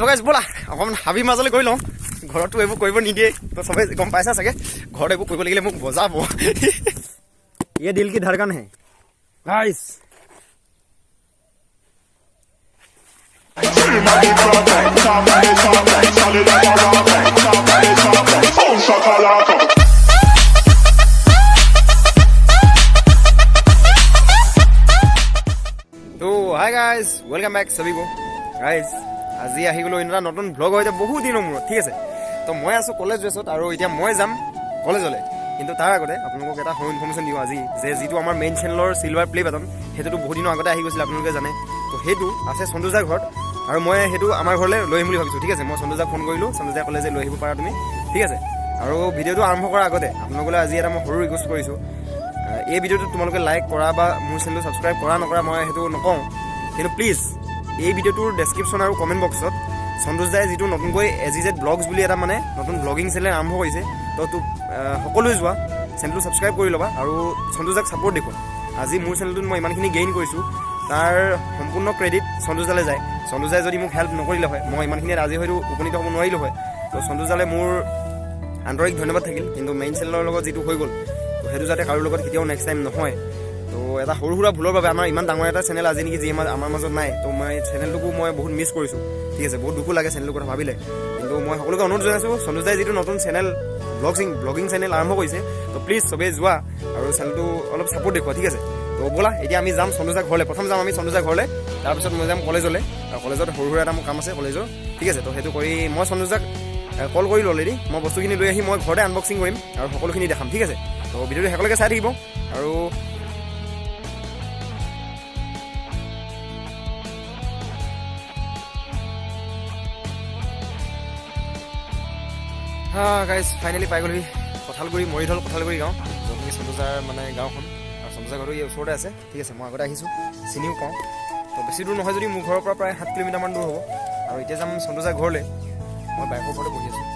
তো গাইজ ব'লা অকণমান হাবি মাজলৈ গৈ লওঁ। ঘৰতো এইবোৰ কৰিব নিদিয়ে, তো চবেই গম পাইছা চাগে, ঘৰত এইবোৰ কৰিব লাগিলে মোক বজাব। ये दिल की धड़कन है गाइस। तो हाय गाइस, welcome back सभी को। গাইজ আজি আহি গ'লো এটা নতুন ভ্লগ হয় এতিয়া বহুত দিনৰ মূৰত, ঠিক আছে। তো মই আছোঁ কলেজ ড্ৰেছত আৰু এতিয়া মই যাম কলেজলৈ। কিন্তু তাৰ আগতে আপোনালোকক এটা সৰু ইনফৰ্মেশ্যন দিওঁ আজি, যে যিটো আমাৰ মেইন চেনেলৰ চিলভাৰ প্লে বাটন, সেইটোতো বহুত দিনৰ আগতে আহি গৈছিলে, আপোনালোকে জানে। তো সেইটো আছে সন্তোষদাৰ ঘৰত আৰু মই সেইটো আমাৰ ঘৰলৈ লৈ আহিম বুলি ভাবিছোঁ, ঠিক আছে। মই সন্তোষদাক ফোন কৰিলোঁ, সন্তোষদাই ক'লে যে লৈ আহিব পাৰা তুমি, ঠিক আছে। আৰু ভিডিঅ'টো আৰম্ভ কৰাৰ আগতে আপোনালোকলৈ আজি এটা মই সৰু ৰিকুৱেষ্ট কৰিছোঁ। এই ভিডিঅ'টোত তোমালোকে লাইক কৰা বা মোৰ চেনেলটো ছাবস্ক্ৰাইব কৰা নকৰা মই সেইটো নকওঁ, কিন্তু প্লিজ এই ভিডিঅ'টোৰ ডেছক্ৰিপশ্যন আৰু কমেণ্ট বক্সত সন্তোষ দাই যিটো নতুনকৈ এজি জেড ব্লগছ বুলি এটা মানে নতুন ব্লগিং চেনেল আৰম্ভ কৰিছে, তো তো সকলোৱে যোৱা, চেনেলটো ছাবস্ক্ৰাইব কৰি ল'বা আৰু সন্তোষ দাক ছাপোৰ্ট দেখুৱা। আজি মোৰ চেনেলটোত মই ইমানখিনি গেইন কৰিছোঁ, তাৰ সম্পূৰ্ণ ক্ৰেডিট সন্তোষ দালৈ যায়। সন্তোষ দাই যদি মোক হেল্প নকৰিলে হয়, মই ইমানখিনিত আজি হয়তো উপনীত হ'ব নোৱাৰিলোঁ হয়। তো সন্তোষ দালৈ মোৰ আন্তৰিক ধন্যবাদ থাকিল। কিন্তু মেইন চেনেলৰ লগত যিটো হৈ গ'ল, তো সেইটো যাতে কাৰোৰ লগত কেতিয়াও নেক্সট টাইম নহয়। তো এটা সৰু সুৰা ভুলৰ বাবে আমাৰ ইমান ডাঙৰ এটা চেনেল আজি নেকি যি আমাৰ মাজত নাই। তো মই চেনেলটোকো মই বহুত মিছ কৰিছোঁ, ঠিক আছে। বহুত দুখো লাগে চেনেলটোৰ কথা ভাবিলে। কিন্তু মই সকলোকে অনুৰোধ জনাইছোঁ, সন্তোষ দাই যিটো নতুন চেনেল ব্লগিং চেনেল আৰম্ভ কৰিছে, তো প্লিজ চবেই যোৱা আৰু চেনেলটো অলপ ছাপোৰ্ট দেখুওৱা, ঠিক আছে। তো ব'লা এতিয়া আমি যাম সন্তোষদাৰ ঘৰলৈ। প্ৰথম যাম আমি সন্তোষদাৰ ঘৰলৈ, তাৰপিছত মই যাম কলেজলৈ। আৰু কলেজত সৰু সুৰা এটা মোৰ কাম আছে কলেজৰ, ঠিক আছে। তো সেইটো কৰি মই সন্তোষদাক কল কৰিলোঁ অলৰেডি। মই বস্তুখিনি লৈ আহি মই ঘৰতে আনবক্সিং কৰিম আৰু সকলোখিনি দেখাম, ঠিক আছে। তো ভিডিঅ'টো শেষলৈকে চাই থাকিব। আৰু হা গাইজ, ফাইনেলি পাই গ'লোহি কঁঠালগুৰি, মৰিধল কঁঠালগুৰি গাঁও, য'ত নেকি সন্তোষদাৰ মানে গাঁওখন আৰু সন্তোষদাৰ ঘৰটো এই ওচৰতে আছে, ঠিক আছে। মই আগতে আহিছোঁ, চিনিও পাওঁ। তো বেছি দূৰ নহয় যদি মোৰ ঘৰৰ পৰা প্ৰায় 7 কিলোমিটাৰমান দূৰ হ'ব। আৰু এতিয়া যাম সন্তোষদাৰ ঘৰলৈ। মই বাইকৰ ওপৰতে বহি আছোঁ,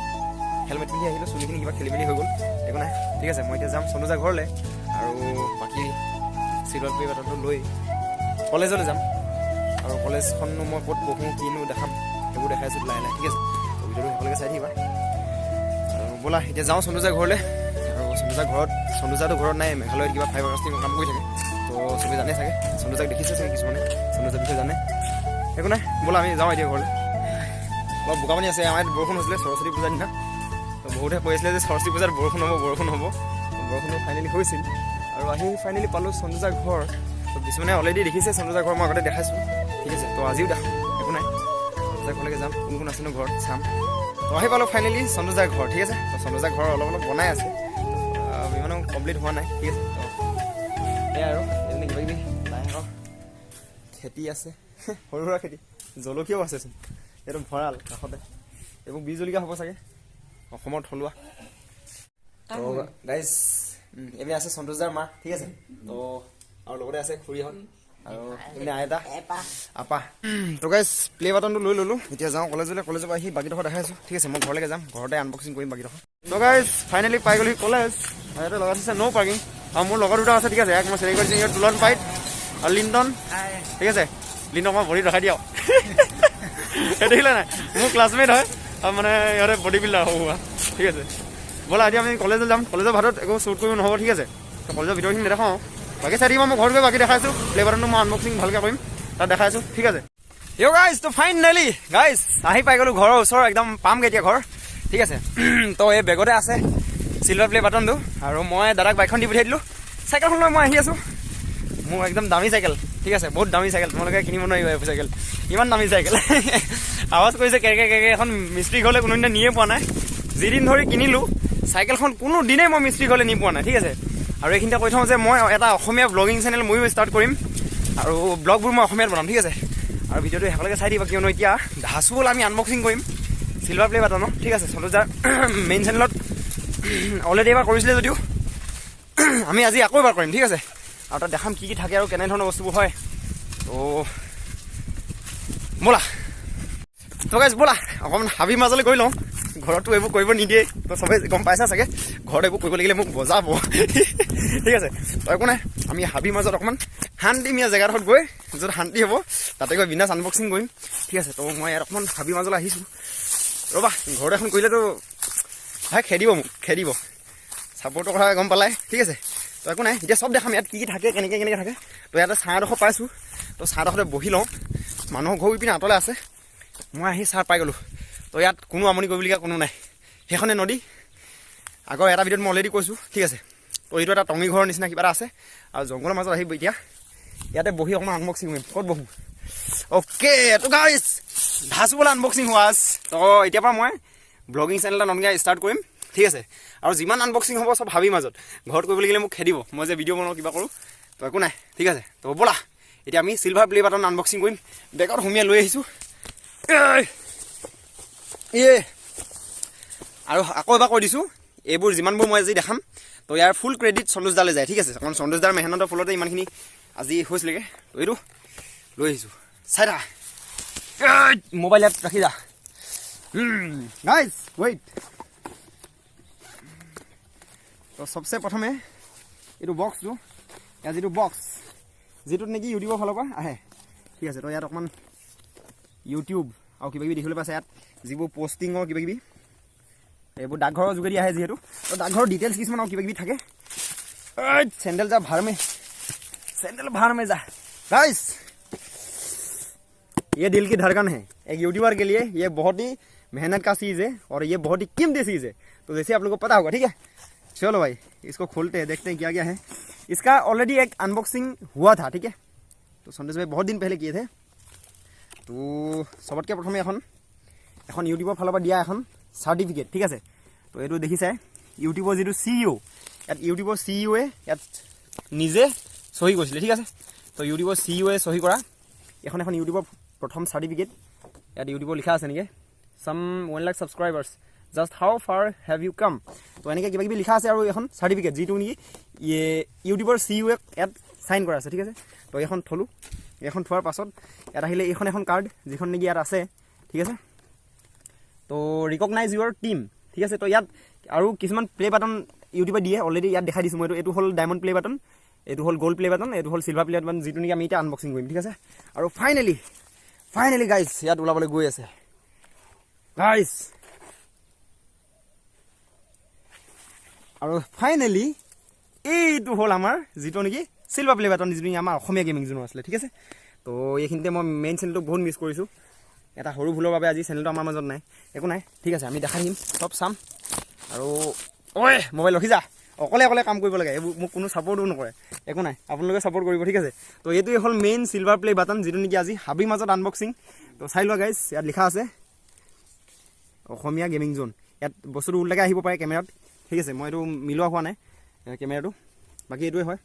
হেলমেট পিন্ধি আহিলোঁ, চুলিখিনি কিবা খেলি মেলি হৈ গ'ল, একো নাই, ঠিক আছে। মই এতিয়া যাম সন্তোষদাৰ ঘৰলৈ আৰু বাকী চিলভাৰ প্লে বাটনটো লৈ কলেজলৈ যাম। আৰু কলেজখননো মই ক'ত পঢ়োঁ, কিনো দেখাম, সেইবোৰ দেখাই আছোঁ লাহে লাহে, ঠিক আছে। তো ভিডিঅ'টো শেষলৈকে চাই থাকিবা। আৰু ব'লা এতিয়া যাওঁ সন্তোষদাৰ ঘৰলৈ। আৰু সন্তোষদাৰ ঘৰত, সন্তোষদাটো ঘৰত নাই, মেঘালয়ত কিবা ফাইবাৰ কাষ্টিঙৰ কাম কৰি থাকে। তো চবেই জানে চাগে, সন্তোষদাক দেখিছে চাগে কিছুমানে, সন্তোষদাৰ বিষয়ে জানে। একো নাই, ব'লা আমি যাওঁ এতিয়া ঘৰলৈ। অলপ বোকা পানী আছে, আমাৰ ইয়াত বৰষুণ হৈছিলে সৰস্বতী পূজাৰ দিনা। তো বহুতে কৈ আছিলে যে সৰস্বতী পূজাত বৰষুণ হ'ব, বৰষুণ হ'ব। তো বৰষুণো ফাইনেলি হৈছিল। আৰু আহি ফাইনেলি পালোঁ সন্তোষদাৰ ঘৰ। তো কিছুমানে অলৰেডি দেখিছে সন্তোষদাৰ ঘৰ, মই আগতে দেখাইছোঁ, ঠিক আছে। তো আজিও দেখাম, একো নাই। সন্তোষদাৰ ঘৰলৈকে যাম, কোন কোন আছেনো ঘৰত চাম। তো আহি পালোঁ ফাইনেলি সন্তোষদাৰ ঘৰ, ঠিক আছে। তো সন্তোষদাৰ ঘৰ অলপ অলপ বনাই আছে, ইমানো কমপ্লিট হোৱা নাই, ঠিক আছে। তো সেয়াই আৰু এইপিনে কিবা কিবি লাইশাকৰ খেতি আছে, সৰু সুৰা খেতি, জলকীয়াও আছেচোন। এইটো ভঁৰাল কাষতে, এইবোৰ বীজ জলকীয়া হ'ব চাগে, অসমৰ থলুৱা। তো গাইজ, এইপিনে আছে সন্তোষদাৰ মা, ঠিক আছে। তো আৰু লগতে আছে খুৰীহঁত আৰু এইপিনে আইতা, আপা। তো গাইজ, প্লে বাটনটো লৈ ল'লোঁ, এতিয়া যাওঁ কলেজলৈ। কলেজৰ পৰা আহি বাকীডোখৰ দেখাই আছোঁ, ঠিক আছে। মই ঘৰলৈকে যাম, ঘৰতে আনবক্সিং কৰিম বাকীডোখৰ। তো গাইজ, ফাইনেলি পাই গ'লো কলেজ। ইয়াতে লগাই থৈছে ন' পাৰ্কিং। আৰু মোৰ লগৰ দুটা আছে, ঠিক আছে। এক মই চিনাকি কৰিছোঁ, ইহঁত তুলন পাইত আৰু লিণ্টন, ঠিক আছে। লিণ্টক মই বডি দেখাই দিয়ক, এই দেখিলে নাই, মোৰ ক্লাছমেট হয় আৰু মানে ইহঁতে বডি বিল্ডাৰ সৰু সুৰা, ঠিক আছে। ব'লা এতিয়া আমি কলেজলৈ যাম। কলেজৰ ভাতত একো শ্বুট কৰিব নহ'ব, ঠিক আছে। তো কলেজৰ ভিতৰখিনি নেদেখাওঁ, বাকী চাই থাকিব। মই ঘৰত গৈ বাকী দেখাইছোঁ। প্লে বাটনটো মই আনবক্সিং ভালকৈ কৰিম, তাত দেখাইছোঁ, ঠিক আছে। ইয় গাইজ, তো ফাইনেলি গাইজ আহি পাই গ'লো ঘৰৰ ওচৰ, একদম পামগৈ এতিয়া ঘৰ, ঠিক আছে। তো এই বেগতে আছে চিলভাৰ প্লে বাটনটো। আৰু মই দাদাক বাইকখন দি পঠিয়াই দিলোঁ, চাইকেলখন লৈ মই আহি আছোঁ। মোৰ একদম দামী চাইকেল, ঠিক আছে, বহুত দামী চাইকেল, তোমালোকে কিনিব নোৱাৰিবা এইবোৰ চাইকেল, ইমান দামী চাইকেল। আৱাজ কৰিছে কেকে কেকে। এখন মিস্ত্ৰী ঘৰলৈ কোনোদিনা নিয়ে পোৱা নাই। যিদিন ধৰি কিনিলোঁ চাইকেলখন, কোনো দিনেই মই মিস্ত্ৰী ঘৰলৈ নি পোৱা নাই, ঠিক আছে। আৰু এইখিনিতে কৈ থওঁ যে মই এটা অসমীয়া ব্লগিং চেনেল ময়ো ষ্টাৰ্ট কৰিম আৰু ব্লগবোৰ মই অসমীয়াত বনাম, ঠিক আছে। আৰু ভিডিঅ'টো শেষলৈকে চাই দিবা, কিয়নো এতিয়া ধাচুল আমি আনবক্সিং কৰিম চিলভাৰ প্লে বাটনৰ, ঠিক আছে। সন্তোষদাৰ মেইন চেনেলত অলৰেডি এবাৰ কৰিছিলে যদিও আমি আজি আকৌ এবাৰ কৰিম, ঠিক আছে। আৰু তাত দেখাম কি কি থাকে আৰু কেনেধৰণৰ বস্তুবোৰ হয়। তো ব'লা, তো গাইজ ব'লা অকণমান হাবি মাজলৈ গৈ লওঁ। ঘৰতো এইবোৰ কৰিব নিদিয়ে। তো চবেই গম পাইছা চাগে, ঘৰত এইবোৰ কৰিব লাগিলে মোক বজাব। ঠিক আছে, তো একো নাই, আমি হাবিৰ মাজত অকণমান শান্তিমীয়া জেগাডোখৰত গৈ, য'ত শান্তি হ'ব তাতে গৈ বিন্দাছ আনবক্সিং কৰিম। ঠিক আছে, তো মই ইয়াত অকণমান হাবিৰ মাজলৈ আহিছোঁ। ৰ'বা, ঘৰত এখন কৰিলেতো ভাই খেদিব মোক, খেদিব। ছাপৰ্টৰ কথা গম পালাই। ঠিক আছে, তো একো নাই, এতিয়া চব দেখাম ইয়াত কি কি থাকে, কেনেকৈ কেনেকৈ থাকে। তো ইয়াতে ছাঁডোখৰ পাইছোঁ, তো ছাঁডোখৰতে বহি লওঁ। মানুহৰ ঘৰ ইপিনে আঁতৰলৈ আছে। মই আহি ছাঁ পাই গ'লোঁ। তো ইয়াত কোনো আমনি কৰিবলগীয়া কোনো নাই। সেইখনে নদী, আগৰ এটা ভিডিঅ'ত মই অলৰেডি কৈছোঁ। ঠিক আছে, তো এইটো এটা টঙি ঘৰৰ নিচিনা কিবা এটা আছে আৰু জংঘলৰ মাজত আহিব। এতিয়া ইয়াতে বহি অকণমান আনবক্সিং কৰিম। ক'ত বহোঁ? অ'কে, তো গাইছ, ধাচু বোলা আনবক্সিং হোৱা। তো এতিয়াৰ পৰা মই ব্লগিং চেনেল এটা নতুনকৈ ষ্টাৰ্ট কৰিম। ঠিক আছে, আৰু যিমান আনবক্সিং হ'ব চব হাবিৰ মাজত। ঘৰত কৰিব লাগিলে মোক খেদিব, মই যে ভিডিঅ' বনাওঁ, কিবা কৰোঁ। তো একো নাই, ঠিক আছে। তো ব'লা, এতিয়া আমি চিলভাৰ প্লে বাটন আনবক্সিং কৰিম। বেগত সুমিয়াই লৈ আহিছোঁ। এ আৰু আকৌ এবাৰ কৈ দিছোঁ, এইবোৰ যিমানবোৰ মই আজি দেখাম, তো ইয়াৰ ফুল ক্ৰেডিট সন্তোষ দালৈ যায়। ঠিক আছে, কাৰণ সন্তোষ দাৰ মেহনতৰ ফলতে ইমানখিনি আজি হৈছিলেগৈ। তো এইটো লৈ আহিছোঁ, চাই থাকা। মোবাইল ইয়াত ৰাখি যা। গাইজ ৱেইট, তো চবচে প্ৰথমে এইটো বক্সটো, ইয়াৰ যিটো বক্স, যিটোত নেকি ইউটিউবৰ ফালৰ পৰা আহে। ঠিক আছে, তো ইয়াত অকণমান ইউটিউব আৰু কিবা কিবি দেখিবলৈ পাইছে। ইয়াত যিবোৰ পষ্টিঙৰ কিবা কিবি, এইবোৰ ডাকঘৰৰ যোগেদি আহে যিহেতু, তো ডাকঘৰৰ ডিটেইলছ কিছুমান আৰু কিবা কিবি থাকে। চেণ্ডেল যা भाड़ में, চেণ্ডেল भाड़ में जा। गाइस, ये दिल की धड़कन है। एक यूट्यूबर के लिए ये बहुत ही मेहनत का चीज़ है और ये बहुत ही कीमती चीज़ है, तो जैसे आप लोगों को पता होगा। ठीक है, चलो भाई, इसको खोलते हैं, देखते हैं क्या क्या है। इसका ऑलरेडी एक अनबॉक्सिंग हुआ था। ठीक है, तो सन्तोष भाई बहुत दिन पहले किए थे। তো চবতকৈ প্ৰথমে এখন এখন ইউটিউবৰ ফালৰ পৰা দিয়া এখন চাৰ্টিফিকেট। ঠিক আছে, তো এইটো দেখিছাই, ইউটিউবৰ যিটো চি ই অ', ইয়াত ইউটিউবৰ চি ই অ'য়ে ইয়াত নিজে চহী কৰিছিলে। ঠিক আছে, তো ইউটিউবৰ চি ই অ'য়ে চহী কৰা এখন এখন ইউটিউবৰ প্ৰথম চাৰ্টিফিকেট। ইয়াত ইউটিউবৰ লিখা আছে নেকি, "Some 1 lakh subscribers, just how far have you come?" তো এনেকৈ কিবা কিবি লিখা আছে আৰু এখন চাৰ্টিফিকেট, যিটো নেকি ইউটিউবৰ চি ই অ'য়ে ইয়াত চাইন কৰা আছে। ঠিক আছে, তো এইখন থ'লোঁ। এইখন থোৱাৰ পাছত ইয়াত আহিলে এইখন এখন কাৰ্ড, যিখন নেকি ইয়াত আছে। ঠিক আছে, তো ৰিকগনাইজ ইউৰ টিম। ঠিক আছে, তো ইয়াত আৰু কিছুমান প্লে বাটন ইউটিউবে দিয়ে অলৰেডি। ইয়াত দেখাই দিছোঁ মই। এইটো হ'ল ডায়মণ্ড প্লে বাটন, এইটো হ'ল গ'ল্ড প্লে বাটন, এইটো হ'ল চিলভাৰ প্লে বাটন, যিটো নেকি আমি এতিয়া আনবক্সিং কৰিম। ঠিক আছে, আৰু ফাইনেলি ফাইনেলি গাইজ, ইয়াত ওলাবলৈ গৈ আছে গাইজ। আৰু ফাইনেলি এইটো হ'ল আমাৰ যিটো নেকি চিলভাৰ প্লে বাটন, যিটো নেকি আমাৰ অসমীয়া গেমিং জোনৰ আছিলে। ঠিক আছে, তো এইখিনিতে মই মেইন চেনেলটো বহুত মিছ কৰিছোঁ। এটা সৰু ভুলৰ বাবে আজি চেনেলটো আমাৰ মাজত নাই। একো নাই, ঠিক আছে, আমি দেখাই দিম, চব চাম। আৰু ঐ মোবাইল ৰখি যা, অকলে অকলে কাম কৰিব লাগে, এইবোৰ মোক কোনো ছাপৰ্টো নকৰে। একো নাই, আপোনালোকে ছাপৰ্ট কৰিব। ঠিক আছে, তো এইটোৱে হ'ল মেইন চিলভাৰ প্লে বাটন, যিটো নেকি আজি হাবিৰ মাজত আনবক্সিং। তো চাই লোৱা গাইজ, ইয়াত লিখা আছে অসমীয়া গেমিং জ'ন। ইয়াত বস্তুটো ওলোটাকৈ আহিব পাৰে কেমেৰাত। ঠিক আছে, মই এইটো মিলোৱা হোৱা নাই কেমেৰাটো, বাকী এইটোৱে হয়।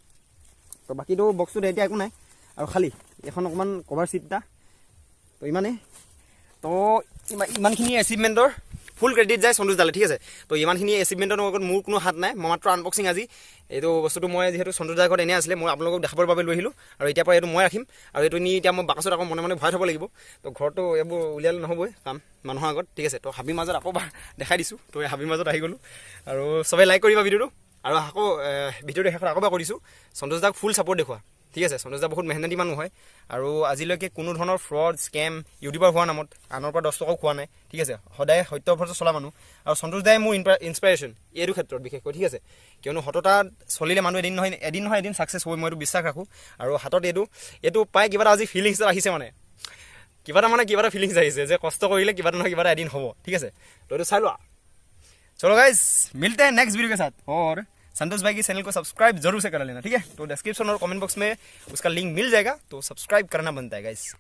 তো বাকীটো বক্সটোত এতিয়া একো নাই আৰু খালী এইখন অকণমান কভাৰ চিট এটা। তো ইমানেই। তো ইমানখিনি এচিভমেণ্টৰ ফুল ক্ৰেডিট যায় সন্তোষ দালে। ঠিক আছে, তো ইমানখিনি এচিভমেণ্টৰ লগত মোৰ কোনো হাত নাই। মই মাত্ৰ আনবক্সিং আজি এইটো বস্তুটো মই যিহেতু সন্তোষ দাৰ ঘৰত এনেই আছিলে, মই আপোনালোকক দেখাবৰ বাবে লৈ আহিলোঁ। আৰু এতিয়াৰ পৰা এইটো মই ৰাখিম আৰু এইটো নি এতিয়া মই বাকচত আকৌ মনে মনে ভৰাই থ'ব লাগিব। তো ঘৰতো এইবোৰ উলিয়ালে নহ'বই কাম মানুহৰ আগত। ঠিক আছে, তো হাবিৰ মাজত আকৌ এবাৰ দেখাই দিছোঁ। তো এই হাবিৰ মাজত আহি গ'লোঁ আৰু চবেই লাইক কৰিবা ভিডিঅ'টো। আৰু আকৌ ভিডিঅ'টো শেষত আকৌ এবাৰ কৈ দিছোঁ, সন্তোষ দাক ফুল ছাপৰ্ট দেখুওৱা। ঠিক আছে, সন্তোষ দা বহুত মেহনতি মানুহ হয় আৰু আজিলৈকে কোনো ধৰণৰ ফ্ৰড স্কেম, ইউটিউবাৰ হোৱাৰ নামত আনৰ পৰা 10 টকাও খোৱা নাই। ঠিক আছে, সদায় সত্যৰ পথত চলা মানুহ আৰু সন্তোষ দাই মোৰ ইনস্পাইৰেশ্যন এইটো ক্ষেত্ৰত বিশেষকৈ। ঠিক আছে, কিয়নো সততাত চলিলে মানুহ এদিন নহয় এদিন ছাকচেছ হ'ব, মই এইটো বিশ্বাস ৰাখোঁ। আৰু হাতত এইটো পাই কিবা এটা আজি ফিলিংছ এটা আহিছে, মানে কিবা এটা, মানে কিবা এটা ফিলিংছ আহিছে যে কষ্ট কৰিলে কিবা এটা নহয় কিবা এটা এদিন হ'ব। ঠিক আছে, তো এইটো চাই লোৱা। चलो गाइस, मिलते हैं नेक्स्ट वीडियो के साथ और संतोष भाई की चैनल को सब्सक्राइब जरूर से कर लेना। ठीक है, तो डिस्क्रिप्शन और कमेंट बॉक्स में उसका लिंक मिल जाएगा, तो सब्सक्राइब करना बनता है गाइस।